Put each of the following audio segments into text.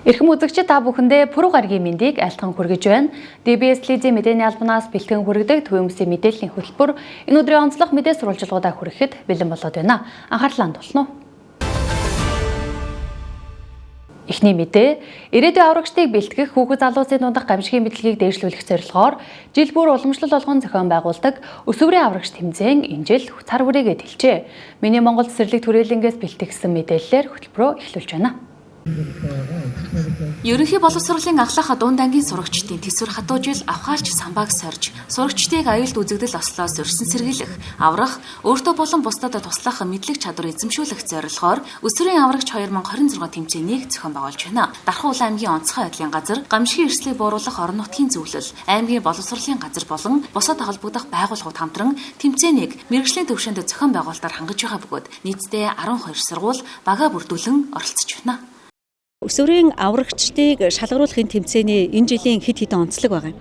Эрхэм үзэгчид, та бүхэндээ Пүрэв гарагийн мэндийг айлтган хүргэж байна. DBS телевизийн мэдээний албанаас бэлтгэн хүргэдэг Төвийн өмсийн мэдээллийн хөтөлбөр энэ өдрийн онцлог мэдээ сурвалжлагуудаа хүргэхэд бэлэн болоод байна. Анхаарлаа хандуулна уу? Эхний мэдээ: ирээдүйн аврагчдыг бэлтгэх, хүүхэд залуусын дундах гамшигын мэдлэгийг дээшлүүлэх зорилгоор жил бүр уламжлал болгон зохион байгуулдаг Өсвөрийн аврагч тэмцээн энэ жил цар хүрээгээ тэлжээ. Миний Монгол цэцэрлэг түрээлэнгээс бэлтгэсэн мэдээллээр хөтөлбөрөө эхлүүлж байна. Ерөнхий боловсролын ахлах дунд ангийн сурагчдын төсвөр хатуу жил авхаалч самбааг сорж, сурагчдыг аюулт үзэгдэл ослоос өрсөн сэргийлэх, аврах, өөртөө болон бусдад туслах мэдлэг чадвар эзэмшүүлэх зорилгоор Өсвөрийн аврагч 2026 тэмцээнийг зохион байгуулж байна. Дархан Улаан аймгийн онцгой байдлын газар, гамшигын эрсдлийг бууруулах орон нутгийн зөвлөл, аймгийн боловсролын газар болон бусад холбогдох байгууллагууд хамтран тэмцээнийг мэргэжлийн түвшинд зохион байгуулалтаар хангаж байгаа бөгөөд нийтдээ 12 сургууль багаа бүрдүүлэн оролцож байна. Өсвөрийн аврагчдыг шалгаруулахын тэмцээний энэ жилийн хэд хэдэн онцлог байгаа юм.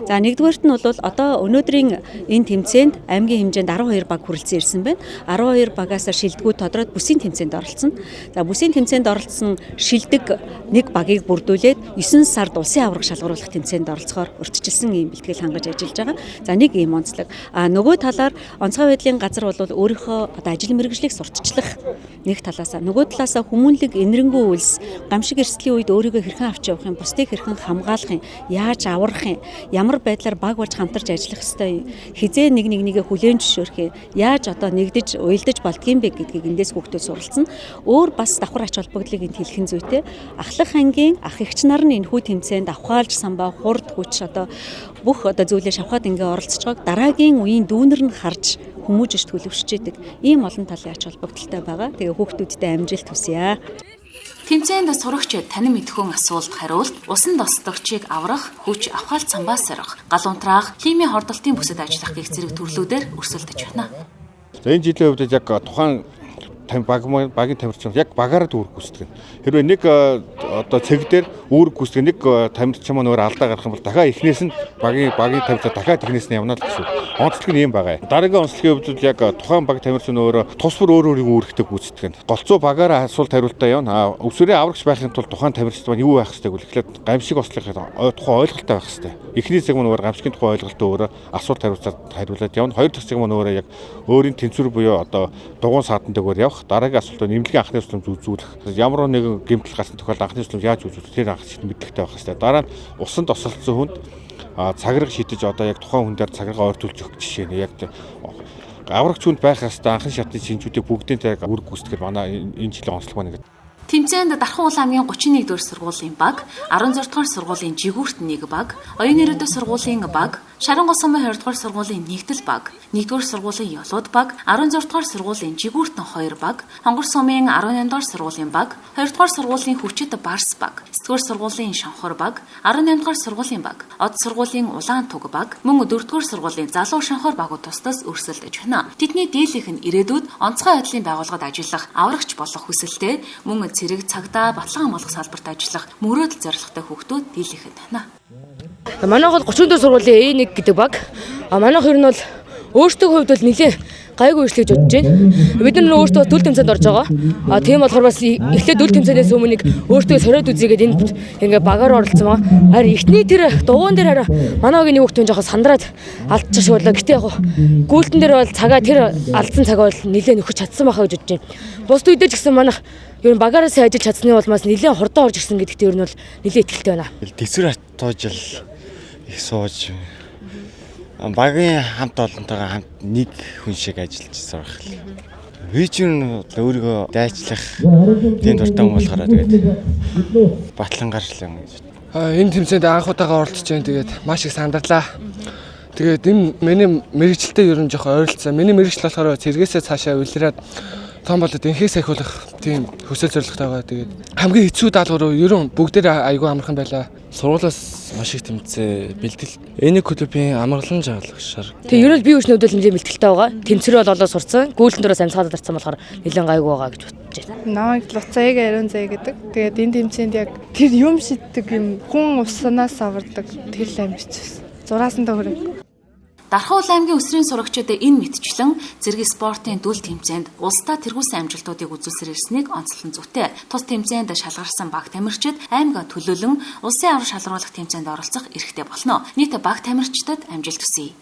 За, нэгдүгээрт нь бол одоо өнөөдрийн энэ тэмцээнд аймгийн хэмжээнд 12 баг хүрэлцэн ирсэн байна. 12 багаас шилдэгүүд тодроод бүсийн тэмцээнд оролцсон. За, бүсийн тэмцээнд оролцсон шилдэг нэг багийг бүрдүүлээд 9 сард улсын аварга шалгаруулах тэмцээнд оролцохоор урьдчилсан ийм бэлтгэл хангаж ажиллаж байгаа. За, нэг ийм онцлог. А нөгөө талаар онцгой байдлын газар бол өөрийнхөө одоо ажил мэргэжлийг сурталчлах нэг талаасаа, нөгөө талаасаа хүмүүнлэг энэрэнгүй үйлс, гамшиг эрсдлийн үед өөрийгөө хэрхэн авч явах юм, бусдыг хэрхэн хамгаалах юм, яаж аврах юм, ямар байдлаар баг болж хамтарч ажиллах ёстой юм, хэзээ нэг нэг нэгээ хүлээн зөвшөөрөх юм, яаж одоо нэгдэж уялдаж болдгийм бэ гэдгийг эндээс хүүхдүүд суралцсан. Өөр бас давхар ач холбогдлыг энд хэлэх нь зүйтэй. Ахлах ангийн ах эгч нар нь энэхүү тэмцээнд авхаалж самбаа, хурд хүч, одоо бүх одоо зүйлээ шавхаад ингээ оролцож байгааг дараагийн үеийн дүүнер нь харж хүмүүжиж төлөвшөж идэг. Ийм олон талын ач холбогдолтой байгаа. Тэгээ хүүхдүүдтэй амжилт хүсье. Тэмцээнд сурагч танин мэдэхүүн асуулт хариулт, усан досдогчийг аврах, хүч авхаалт самбаа сорих, гал унтраах, химийн хордолтын бүсэд ажиллах гэх зэрэг төрлүүдээр өрсөлдөж байна. За, энэ жилийн хувьд яг тухайн баг багийн тамирчин яг багаараа үүрэг гүйцэтгэх. Хэрвээ нэг одоо цэг дээр үүрэг гүйцэтгэх нэг тамирчин маань өөр алдаа гарах юм бол дахиад эхнээс нь багийн тамирчин дахиад эхнээс нь явна л гэсэн. Онцлог нь ийм байгаа. Дараагийн онцлогийн хувьд яг тухайн баг тамирчин өөрөө тус бүр өөр өөрийн үүрэгтэй гүйцэтгэх. Голцоо багаараа асуулт хариултаа явна. Өсвөрийн аврагч байхын тулд тухайн тамирчид маань юу байх ёстой вэ гэхлээр гамшиг ослохын тухайн ойлголттой байх ёстой. Эхний цаг маань өөр гамшигын тухай ойлголттой өөрөө асуулт хариулаад явна. Хоёр дахь цаг маань өөрөө яг өөрийн тэнцвэр буюу одоо дугуйн саадан дээгүүр явах, дараагийн асуултаа нэмлэгийн анхны тусламж үзүүлэх. Ямар нэгэн гэмтэл гарсан тохиолдолд анхны тусламж яаж үзүүлэх, тэр анх мэдлэгтэй байх хэрэгтэй. Дараа нь усанд осолдсон хүнд цаграг шидэж, одоо яг тухайн хүн дээр цаграгаа ойртуулж өгөх жишээ нь яг аврагч хүнд байх ёстой анхны шатны шинжүүдийг бүгдийн яг үүрэг гүйцэтгэхэд манай энэ жилийн онцлог байна гэдэг. Тэмцээнд Дархан Улаан аймгийн 31 дугаар сургуулийн баг, 16 дугаар сургуулийн жигүүрт нэг баг, Оюун ирээдүй сургуулийн баг, Шарангуй сумын 20 дугаар сургуулийн нэгдэл баг, 1 дугаар сургуулийн Ёлууд баг, 16 дугаар сургуулийн жигүүртэн 2 баг, Хонгор сумын 18 дугаар сургуулийн баг, 20 дугаар сургуулийн Хүчит Барс баг, 9 дугаар сургуулийн Шонхор баг, 18 дугаар сургуулийн баг, Од сургуулийн Улаан туг баг, мөн 4 дугаар сургуулийн Залуу Шонхор багууд тусдас өрсөлдөж байна. Тэдний дийлэнх нь ирээдүйд онцгой байдлын байгууллагад ажиллах, аврагч болох хүсэлтэй, мөн цэрэг, цагдаа, баталгаан хамгаалах салбарт ажиллах мөрөөдөл зорилготой хүүхдүүд дийлэнхэд байна. Манайх бол 34 сургуулийн E1 гэдэг баг. А манайх ер нь бол өөрсдөө хувьд бол нэлээ гайгүй ирсэн гэж бодож байна. Бид нар өөрсдөө төл тэмцээнд орж байгаа. А тийм болохоор бас эхлээд төл тэмцээнээс өмнө нэг өөртөө сориод үзье гээд энд ингээ багаар оролцсон байгаа. Харин эхний тэр дугуйн дээр хараа манай багийн нэг хүүхдээ жоохон сандраад алдчих шиг боллоо. Гэтэ яг гүйлтэн дээр бол цагаа, тэр алдсан цагаа бол нэлээ нөхөж чадсан байхаа гэж бодож байна. Бусд үедээ ч гэсэн манайх ер нь багаараа сайн ажиллаж чадсны улмаас нэлээ хурдан орж ирсэн гэдэгт ер нь бол нэлээ итгэлтэй байна. Тэсвэр хатуужил их сууж, багийн хамт олонтойгоо хамт нэг хүн шиг ажиллаж сурах. Би ч юм өөрийгөө дайчлах тийм дуртай хүн болохоор тэгээд батлан гарчлаа юм гэж. Энэ тэмцээнд анх удаага оролцож байна. Тэгээд маш их сандарлаа. Тэгээд энэ миний мэргэжилтэй ер нь жоохон ойролцоо. Миний мэргэжил болохоор цэргээсээ цаашаа улираад том болоод энхийг сахиулах тийм хүсэл зорилготой байгаа. Тэгээд хамгийн хэцүү даалгавар ер нь бүгдээр айгүй амархан байлаа. Сургуулиас маш их тэмцээ бэлтгэл. Энийг клубын амгалан жаргалах шар. Тэгээ ер нь би өчнөдөө нэлээд бэлтгэлтэй байгаа. Тэмцэр бол олоо сурцсан. Гүйлтэн дээрээс амьсгаад дарсан болохоор нэлээд гайгүй байгаа гэж бодож байна. Намайг Луцаяг Ариун зая гэдэг. Тэгээд энэ тэмцээнд яг тэр юм шиддэг юм, хүн уснаас авардаг тэр л амарч байсан. Зураасандаа хүрээ. Дархан уул аймгийн өсвөрийн сурагчид энэ мэтчлэн зэрэг спортын дүл тэмцээнд улсдаа тэргүүлсэн амжилтуудыг үзүүлсээр ирснийг онцлон зүйтэй. Тус тэмцээнд шалгарсан баг тамирчид аймгаа төлөөлөн улсын аварга шалгаруулах тэмцээнд оролцох эрхтэй болно. Нийт баг тамирчдад амжилт хүсье.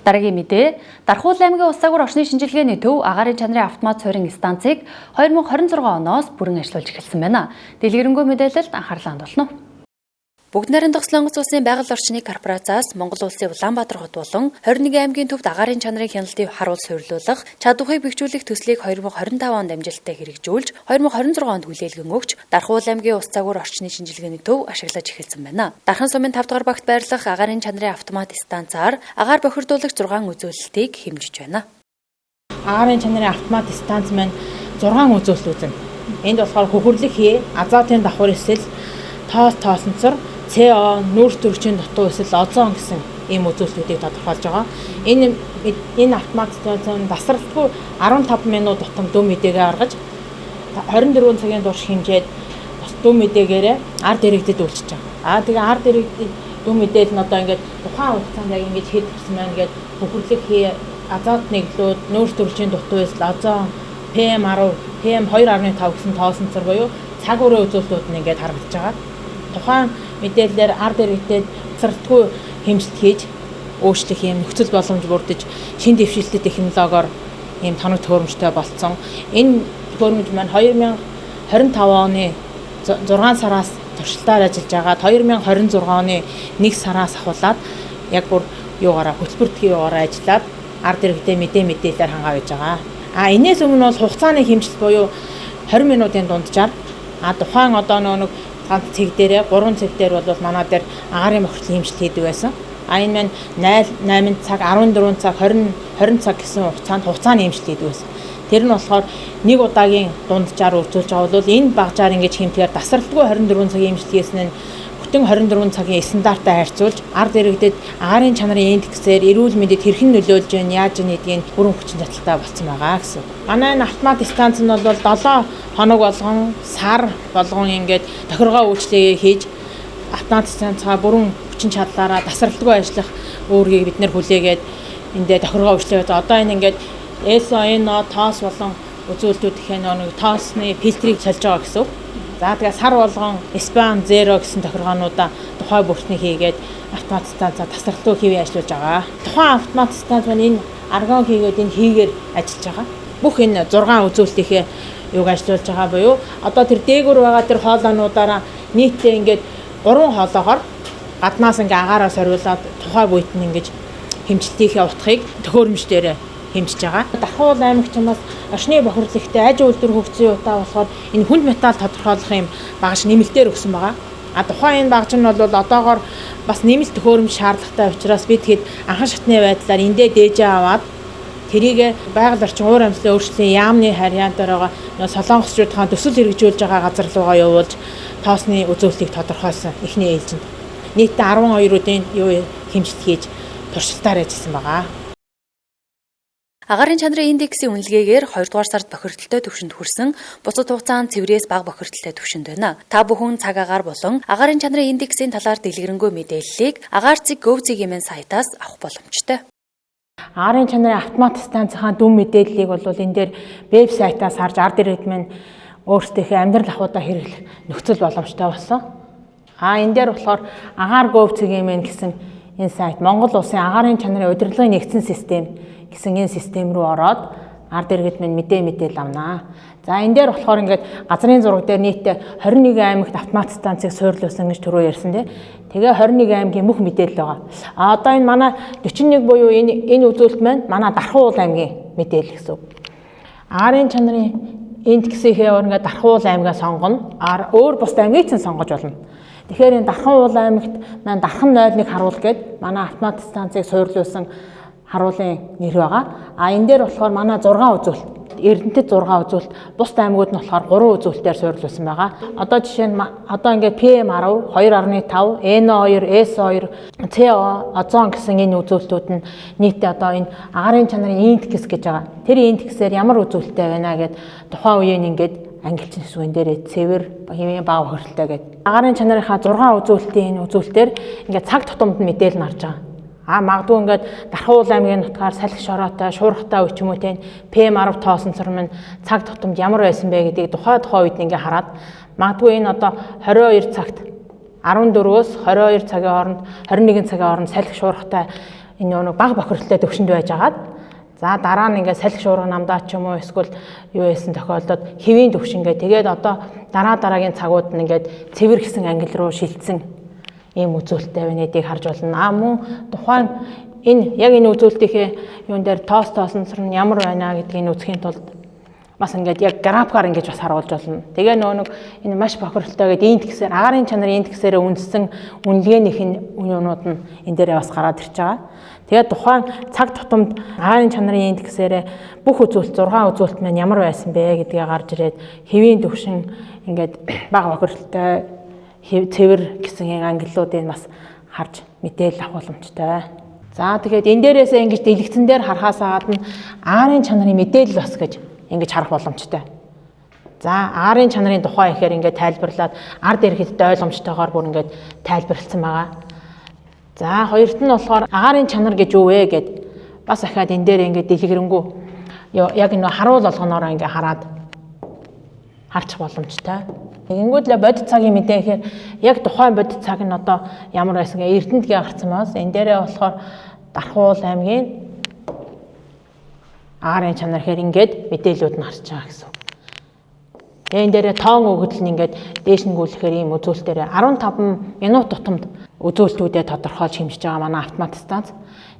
Дараагийн мэдээ Дархуул аймгийн улс загвар орчны шинжилгээний төв агаарын чанарын автомат суурин станцыг 2026 оноос бүрэн ажиллуулж эхэлсэн байна. Дэлгэрэнгүй мэдээлэлд анхаарлаа хандуулна. Бүгд найрамдах Солонгос улсын байгаль орчны корпорациас Монгол улсын Улаанбаатар хот болон 21 аймгийн төвд агаарын чанарын хяналтыг харуул суйрлуулах, чадварыг бэхжүүлэх төслийг 2025 онд амжилттай хэрэгжүүлж, 2026 онд хүлээлгэн өгч, Дархуул аймгийн улс загвар орчны шинжилгээний төв ашиглаж эхэлсэн байна. Дархан сумын 5 дугаар багт байрлах агаарын чанарын автомат станцаар агаар бохирдуулагч 6 үзүүлэлтийг хэмжиж байна. Агаарын чанарын автомат станц маань 6 үзүүлэлт үзэн. Энд болохоор хөхөрлөх хээ, азотын давхар эсэл, тоос тоосонцор, СО, нүүрс төрөгчийн дутуу эсэл, озон гэсэн ийм үзүүлэлтүүдийг тодорхойлж байгаа. Энэ автомат станц дасралтгүй 15 минут тутам дүн мэдээгээ гаргаж 24 цагийн турш хэмжээд бас дүн мэдээгээрээ ард иргэдэд үйлчилж байгаа. Тэгээ ард иргэдэд дүн мэдээлэл нь одоо ингээд тухайн хугацаанд яг ингэж хэд гарсан байна гээд хөхөрлөх хээ, азот нэглүүд, нүүрс төрөгчийн дутуу эсэл, озон, PM10, PM2.5 гэсэн тоосонцор буюу цаг үеийн үзүүлэлтүүд нь ингээд харагдаж байгаа. Тухайн мэдээллээр ард иргэдэд дасралтгүй хэмжилт хийж өөрчлөх юм нөхцөл боломж бүрдэж шин дэвшилтэд технологиор ийм тоног төхөөрөмжтэй болцсон. Энэ төхөөрөмж маань 2025 оны 6 сараас туршилтаар ажиллаж байгаа. 2026 оны 1 сараас ахуулаад яг бүр юугаараа хөтөлбөртгийн юугаараа ажиллаад ард иргэдэд мэдээлэлээр хангаа байж байгаа. Энээс өмнө бол хугацааны хэмжилт буюу 20 минутын дунджаар тухайн одоо нэг ганц цэг дээрээ 3 цэг дээр бол манай дээр агаарын бохирдлын хэмжилт хийдэг байсан. Энэ маань 8 цаг, 14 цаг, 20 цаг гэсэн хугацаанд хугацааны хэмжилт хийдэг байсан. Тэр нь болохоор нэг удаагийн дунджаар үзүүлж байгаа бол энэ багажаар ингэж хэмтгэхээр дасралтгүй 24 цагийн хэмжилт хийсэн нь бүтэн 24 цагийн стандарттай харьцуулж ард иргэдэд агаарын чанарын индексээр эрүүл мэндэд хэрхэн нөлөөлж байна, яаж байна гэдгийг бүрэн хүчин чадалтай болцсон байгаа гэсэн. Манай энэ автомат станц нь бол 7 хоног болгон, сар болгон ингээд тохиргоо үйлчлэгээ хийж автомат станцгаа бүрэн хүчин чадлаараа дасралтгүй ажиллах үүргийг бид нэр хүлээгээд эндээ тохиргоо үйлчлэгээ. Одоо энэ ингээд SO, NO, тоос болон үзүүлэлтүүд гэх нэг тоосны фильтрийг сольж байгаа гэсэн үг. За тэгээ сар болгон спам 0 гэсэн тохиргоонуудаа тухай бүртний хийгээд автомат станцаа тасралтгүй хэвээ ажиллуулж байгаа. Тухайн автомат станц маань энэ аргон хийгээд энэ хийгээр ажиллаж байгаа. Бүх энэ 6 үзүүлэлтийнхээ юуг ажиллуулж байгаа буюу одоо тэр дээгүүр байгаа тэр хоолоонуудаараа нийтдээ ингээд 3 хоолоогоор гаднаас ингээ агаараа сорвиулаад тухай буйт нь ингэж хэмжилтийнхээ утгыг төхөөрөмж дээрээ хэмжиж байгаа. Дархуул аймагч бас орчны бохирдол ихтэй аж үйлдвэр хөгжсөн утаа болохоор энэ хүнд металл тодорхойлох юм багаж нэмэлтээр өгсөн байгаа. Тухайн энэ багаж нь бол одоогоор бас нэмэлт төхөөрөмж шаардлагатай учраас бид хэд анхан шатны байдлаар эндээ дээжээ аваад тэрийг байгаль орчин уур амьдлын өөрчлөлийн яамны харьяан дээр байгаа солонгосчуудын төсөл хэрэгжүүлж байгаа газар руугаа явуулж тоосны үзүүлэлтийг тодорхойлсон эхний ээлжинд. Нийтдээ 12 үдийн юу хэмжилт хийж туршилтаар ажилласан байгаа. Агаарын чанарын индексийн үнэлгээгээр 2 дугаар сард бохирдолтой түвшинд хүрсэн, бусад хугацаанд цэврээс бага бохирдолтой түвшинд байна. Та бүхэн цаг агаар болон агаарын чанарын индексийн талаар дэлгэрэнгүй мэдээллийг агаар цэг gov.mn сайтаас авах боломжтой. Агаарын чанарын автомат станцынхаа дүн мэдээллийг бол энэ дээр вебсайтаас харж ард иргэд маань өөрсдийнхээ амьдрал ахуйдаа хэрэглэх нөхцөл боломжтой болсон. Энэ дээр болохоор агаар gov.mn гэсэн энэ сайт Монгол улсын агаарын чанарын удирдлагын нэгдсэн систем гэсэн энэ систем рүү ороод ард иргэд минь мэдээлэл авнаа. За энэ дээр болохоор ингээд газрын зураг дээр нийтдээ 21 аймагт автомат станцыг суйрлуулсан гэж түрүү ярьсан тий. Тэгээ 21 аймгийн бүх мэдээлэл байгаа. Одоо энэ манай 41 буюу энэ үзүүлэлт маань манай Дархан уул аймгийн мэдээлэл гэсэн үг. Агаарын чанарын индексийнхээ өөр ингээд Дархан уул аймгаа сонгоно. Өөр бус аймгийг ч сонгож болно. Тэгэхээр энэ Дархан уул аймагт маань Дархан 01 харуул гээд манай автомат станцыг суйрлуулсан харуулын нэр байгаа. Энэ дээр болохоор манай 6 үзүүлэлт, Эрдэнэтэд 6 үзүүлэлт, бусад аймагуд нь болохоор 3 үзүүлэлтээр суйрлуулсан байгаа. Одоо жишээ нь одоо ингээд PM10, 2.5, NO2, S2, CO, озон гэсэн энэ үзүүлэлтүүд нь нийтдээ одоо энэ агаарын чанарын индекс гэж байгаа. Тэр индексээр ямар үзүүлэлттэй байна гэд тухайн үеийн ингээд ангилчин гэсэн энэ дээрээ цэвэр хэвийн бага бохирдолтой гэдэг. Агаарын чанарынхаа 6 үзүүлэлтийн энэ үзүүлэлтээр ингээд цаг тутамд нь мэдээлэл нь харж байгаа. А магадгүй ингээд Дархан уул аймгийн нутгаар салхи шороотой, шуургатай үе ч юм уу те PM10 тоосонцор минь цаг тутамд ямар байсан бэ гэдгийг тухай үед ингээ хараад магадгүй энэ одоо 22 цагт 14-өөс 22 цагийн хооронд 21 цагийн хооронд салхи шуургатай энэ нэг бага бохирдолтой төвшөнд байж агаад за дараа нь ингээд салхи шуурга намдаа ч юм уу эсвэл юу байсан тохиолдолд хэвийн төвшин гээ тэгээд одоо дараа дараагийн цагууд нь ингээд цэвэр гэсэн ангил руу шилжсэн ийм үзүүлэлттэй байна гэдгийг харж болно. А мөн тухайн энэ яг энэ үзүүлэлтийнхээ юун дээр тоос тоосонцор нь ямар байна гэдгийг үзэхийн тулд бас ингээд яг графикаар ингэж бас харуулж болно. Тэгээ нөө нэг энэ маш бохирдолтой гэдэг индексээр агаарын чанарын индексээрээ үндсэн үнэлгээнийх нь юунууд нь энэ дээрээ бас гараад ирж байгаа. Тэгээ тухайн цаг тутамд агаарын чанарын индексээрээ бүх үзүүлэлт 6 үзүүлэлт маань ямар байсан бэ гэдгээ гарч ирээд хэвийн төвшин ингээд бага бохирдолтой цэвэр гэсэн ангиллуудыг бас харж мэдээлэл авах боломжтой. За тэгэхээр энэ дээрээсээ ингэж дэлгэцэн дээр харахаас гадна агаарын чанарын мэдээлэл бас гэж ингэж харах боломжтой. За агаарын чанарын тухай ихээр ингээд тайлбарлаад ард иргэдтэй ойлгомжтойгоор бүр ингээд тайлбарласан байгаа. За хоёрт нь болохоор агаарын чанар гэж юу вэ гэд бас ахаад энэ дээр ингээд дэлгэрэнгүй яг нэг харуул болгоноороо ингээд хараад харчих боломжтой. Тэгэнгүүт л бодит цагийн мэдээ гэхээр яг тухайн бодит цаг нь одоо ямар байсан гэ Эрдэнэт гээ гарсан байгаас энэ дээрээ болохоор Дархан уул аймгийн агаарын чанар гэхээр ингээд мэдээллүүд нь гарч байгаа гэсэн үг. Тэгээ энэ дээрээ тоон өгөгдөл нь ингээд дээш нь гүйлэхээр ийм үзүүлэлтээрээ 15 минут тутамд үзүүлэлтүүдээ тодорхойлж хэмжиж байгаа манай автомат станц.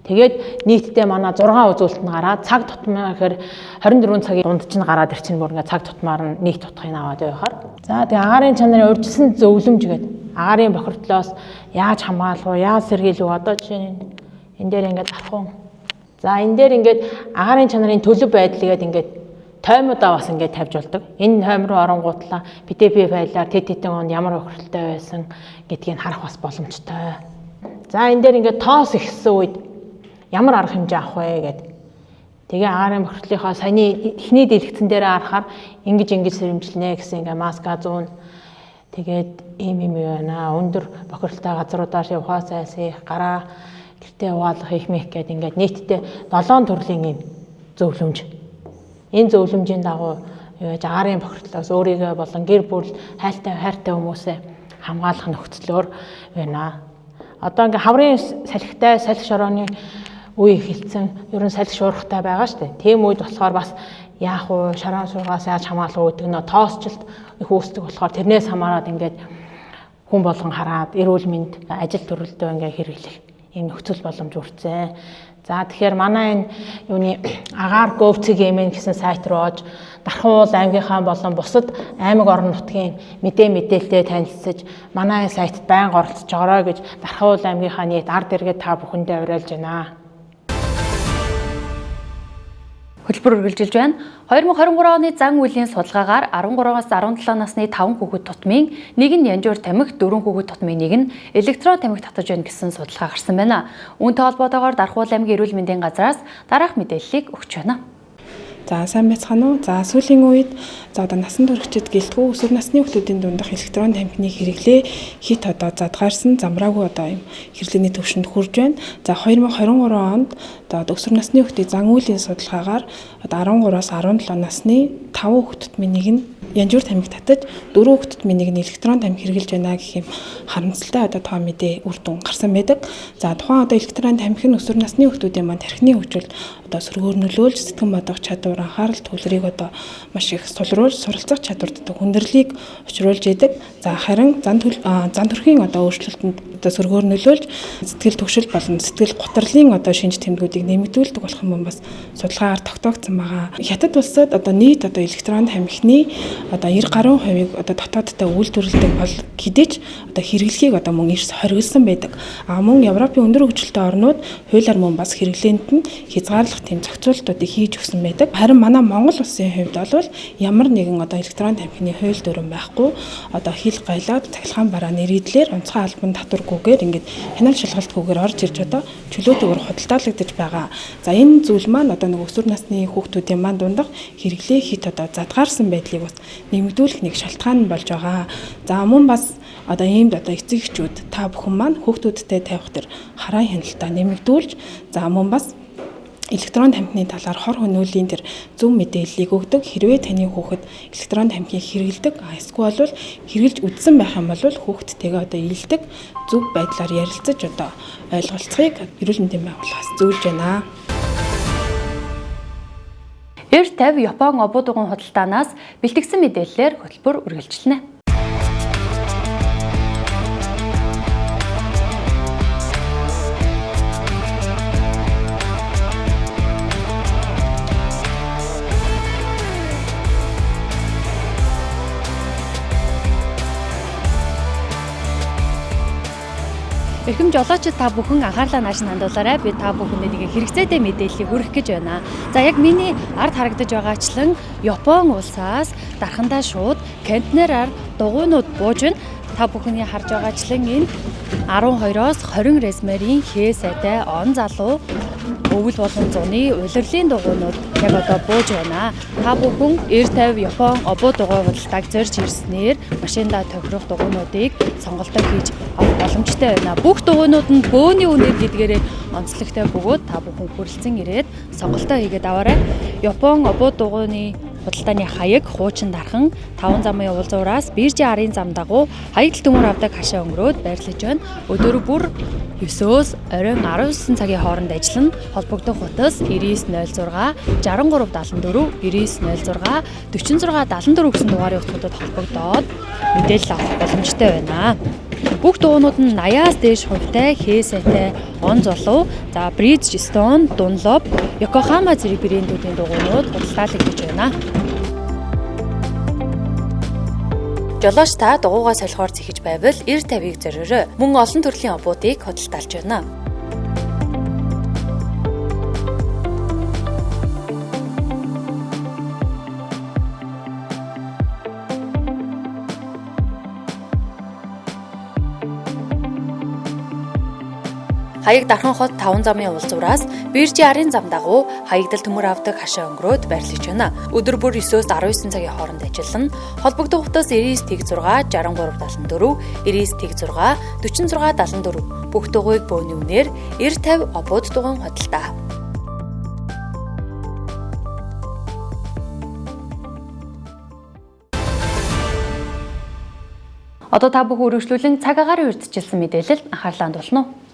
Тэгээд нийтдээ манай 6 үзүүлэлт нь гараад цаг тутмаа гэхээр 24 цагийн дунд чинь гараад ирчин бүр ингээд цаг тутмаар нь нийт утгыг аваад байхаар. За тэгээ агаарын чанарын урьдчилсан зөвлөмж гэдэг агаарын бохирдлоос яаж хамгаалах вэ? Яаж сэргийлэх вэ? Одоо жишээ нь энэ дээр ингээд дархан. За энэ дээр ингээд агаарын чанарын төлөв байдал гэдэг ингээд тоймуудаа бас ингээд тавьж болдог. Энэ тойм руу оронгуутлаа PDP файлаар тэт хитэн онд ямар бохирдолтой байсан гэдгийг харах бас боломжтой. За энэ дээр ингээд тоос ихсэн үед ямар арга хэмжээ авах вэ гэд. Тэгээ агаарын бохирдлынхаа саяны эхний дэлгэцэн дээр харахаар ингэж ингэж сэрэмжлэнэ гэсэн ингээ маска зүүн. Тэгээд ийм юм байна. Өндөр бохирдолтой газруудаар явахаас айсах, гараа гэртээ угаалгах их мэх гэд ингээд нийтдээ 7 төрлийн ийм зөвлөмж. Энэ зөвлөмжийн дагуу юу яаж агаарын бохирдлоос өөрийгөө болон гэр бүл хайртай хүмүүсээ хамгаалах нөхцлөөр байна. Одоо ингээ хаврын салхитай салхи шорооны үе эхэлсэн. Ер нь салхи шуургатай байгаа шүү дээ. Тийм үед болохоор бас яах вэ? Шорон шуургаас яаж хамгаалах вэ гэдэг нөө тоосчлт их үүсдэг болохоор тэрнээс хамаарат ингээд хүн болгон хараад эрүүл мэнд ажил төрөлдөө ингээ хэрэглэх ийм нөхцөл боломж бүрдсэн. За тэгэхээр манай энэ юуны агаар gov.mn гэсэн сайт руу орж Дархан уул аймгийнхаа болон бусад аймаг орон нутгийн мэдээлэлтэй танилцаж манай энэ сайтад байнга оролцож байгаарай гэж Дархан уул аймгийнхаа нийт ард иргэд та бүхэндээ уриалж байна. Хөтөлбөр үргэлжилж байна. 2023 оны зан үйлийн судалгаагаар 13-аас 17 насны 5 хүүхэд тутмын нэг нь янжуур тамхи, 4 хүүхэд тутмын нэг нь электрон тамхи татаж байна гэсэн судалгаа гарсан байна. Үүнтэй холбоотойгоор Дархан уул аймгийн эрүүл мэндийн газраас дараах мэдээллийг өгч байна. За сайн байцгаана уу? За сүүлийн үед за одоо насан туршид гэлтгүй өсвөр насны хүүхдүүдийн дундах электрон тамхины хэрэглээ хит одоо задгаарсан замраагүй одоо юм хэрэглээний түвшинд хүрж байна. За 2023 онд одоо өсвөр насны хүүхдийн зан үйлийн судалгаагаар одоо 13-аас 17 насны 5 хүүхдэд минь нэг нь янжуур тамхи татаж 4 хүүхдэд минь нэг нь электрон тамхи хэрэглэж байна гэх юм харамсалтай одоо тоо мэдээ үр дүн гарсан байдаг. За тухайн одоо электрон тамхи нь өсвөр насны хүүхдүүдийн маань тархины хөгжилд одоо сөргөөр нөлөөлж сэтгэн бодох чадвар, анхаарал төвлөрийг одоо маш их сулруулж суралцах чадварт одоо хүндрэлийг учруулж идэг. За харин зан төрхийн одоо өөрчлөлтөнд одоо сөргөөр нөлөөлж сэтгэл түгшил болон сэтгэл гутралын одоо шинж тэмдгүүдийг нэмэгдүүлдэг болох юм бас судалгаагаар тогтоогдсон байгаа. Хятад улсад одоо нийт одоо электрон тамхины одоо 90 гаруй хувийг одоо дотооддоо үйлдвэрлэдэг бол хэдий ч одоо хэрэглэхийг одоо мөн эрс хориглосон байдаг. А мөн Европын өндөр хөгжилтэй орнууд хуулиар мөн бас хэрэглээнд нь хязгаарлах тийм зохицуултуудыг хийж өгсөн байдаг. Харин манай Монгол улсын хувьд бол ямар нэгэн одоо электрон тамхины хууль дүрэм байхгүй одоо хил гайлаад цахилгаан бараа нэрийдлэр онцгой албан татваргүй шалгалтгүйгээр ингээд хяналт шалгалтгүйгээр орж ирж одоо чөлөөтэйгээр худалдаалагдаж байгаа. За энэ зүйл маань одоо нэг өсвөр насны хүүхдүүдийн маань дундах хэрэглээ хит одоо задгаарсан байдлыг бас нэмэгдүүлэх нэг шалтгаан болж байгаа. За мөн бас одоо иймд одоо эцэг эхчүүд та бүхэн маань хүүхдүүдтэй тавих тэр хараа хяналтаа нэмэгдүүлж, за мөн бас электрон тамхины талаар хор хөнөөлийн тэр зөв мэдээллийг өгдөг. Хэрвээ таны хүүхэд электрон тамхиг хэрэглэдэг, эсвэл бол хэрэглэж үзсэн байх юм бол хүүхэдтэйгээ одоо илдэг зөв байдлаар ярилцаж одоо ойлголцохыг эрүүл мэндийн байгууллагаас зөвлөж байна. 90-50 Япон обуудуган худалдаанаас бэлтгэсэн мэдээллээр хөтөлбөр үргэлжилнэ. Эрхэм жолоочид та бүхэн анхаарлаа нааш нь хандуулаарай. Би та бүхэнд нэг хэрэгцээтэй мэдээллийг хүргэх гэж байна. За яг миний ард харагдаж байгаачлан Япон улсаас дархандаа шууд контейнераар дугуйнууд бууж байна. Та бүхний харж байгаачлан энэ 12-оос 20 размерийн хээ сайтай он залуу өвөл болон зуны улирлын дугуйнууд яг одоо бууж байна. Та бүхэн 90-50 Япон обуу дугуй худалдааг зорж ирснээр машиндаа тохирох дугуйнуудыг сонголтоо хийж авах боломжтой байна. Бүх дугуйнууд нь бөөний үнээр гэдгээрээ онцлогтой бөгөөд та бүхэн хүрэлцэн ирээд сонголтоо хийгээд аваарай. Япон обуу дугуйны худалдааны хаяг хуучин дархан 5 замын уулзуураас биржийн арын зам дагуу хаягдал төмөр авдаг хашаа өнгөрөөд байрлаж байна. Өдөр бүр 9-өөс оройн 19 цагийн хооронд ажиллана. Холбогдох утас 9906 63 74 9906 46 74 гэсэн дугаарын утсуудад холбогдоод мэдээлэл авах боломжтой байна. Бүх дугуйнууд нь 80-аас дээш хувьтай, хээ сайтай он золов, за Bridgestone, Dunlop, Yokohama зэрэг брэндүүдийн дугуйнууд худалдаалагдаж байна. Жолооч та дугуйгаа солихоор зэхэж байвал 90-50-ыг зориорой. Мөн олон төрлийн обуудыг худалдаалж байна. Хаяг Дархан хот 5 замын уулзуураас биржийн арын зам дагуу хаягдал төмөр авдаг хашаа өнгөрөөд байрлаж байна. Өдөр бүр 9-өөс 19 цагийн хооронд ажиллана. Холбогдох утас 99 6 63 74 99 6 46 74. Бүх дугуйг бөөний үнээр 90-50 обууд дугуйн худалдаа. Одоо та бүхэн үргэлжлүүлэн цаг агаарын урьдчилсан мэдээлэлд анхаарлаа хандуулна уу?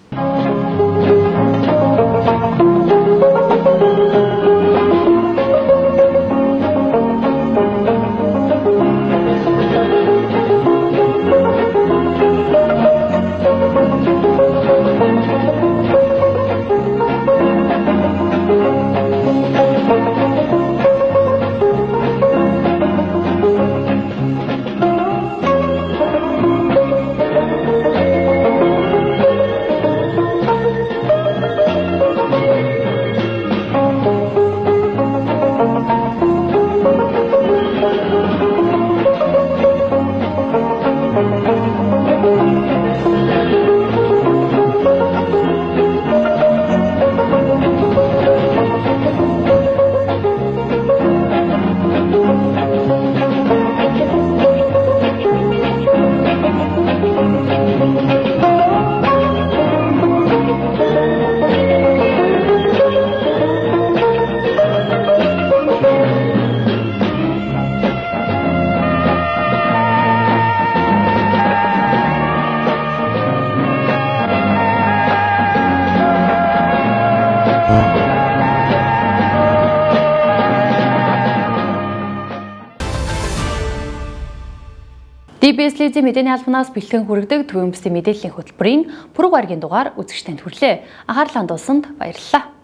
DBS телевизийн мэдээний албанаас бэлтгэн хүргэдэг Төвийн бүсийн мэдээллийн хөтөлбөрийн пүрэв гарагийн дугаар үзэгч танд хүрлээ. Анхаарлаа хандуулсанд баярлалаа.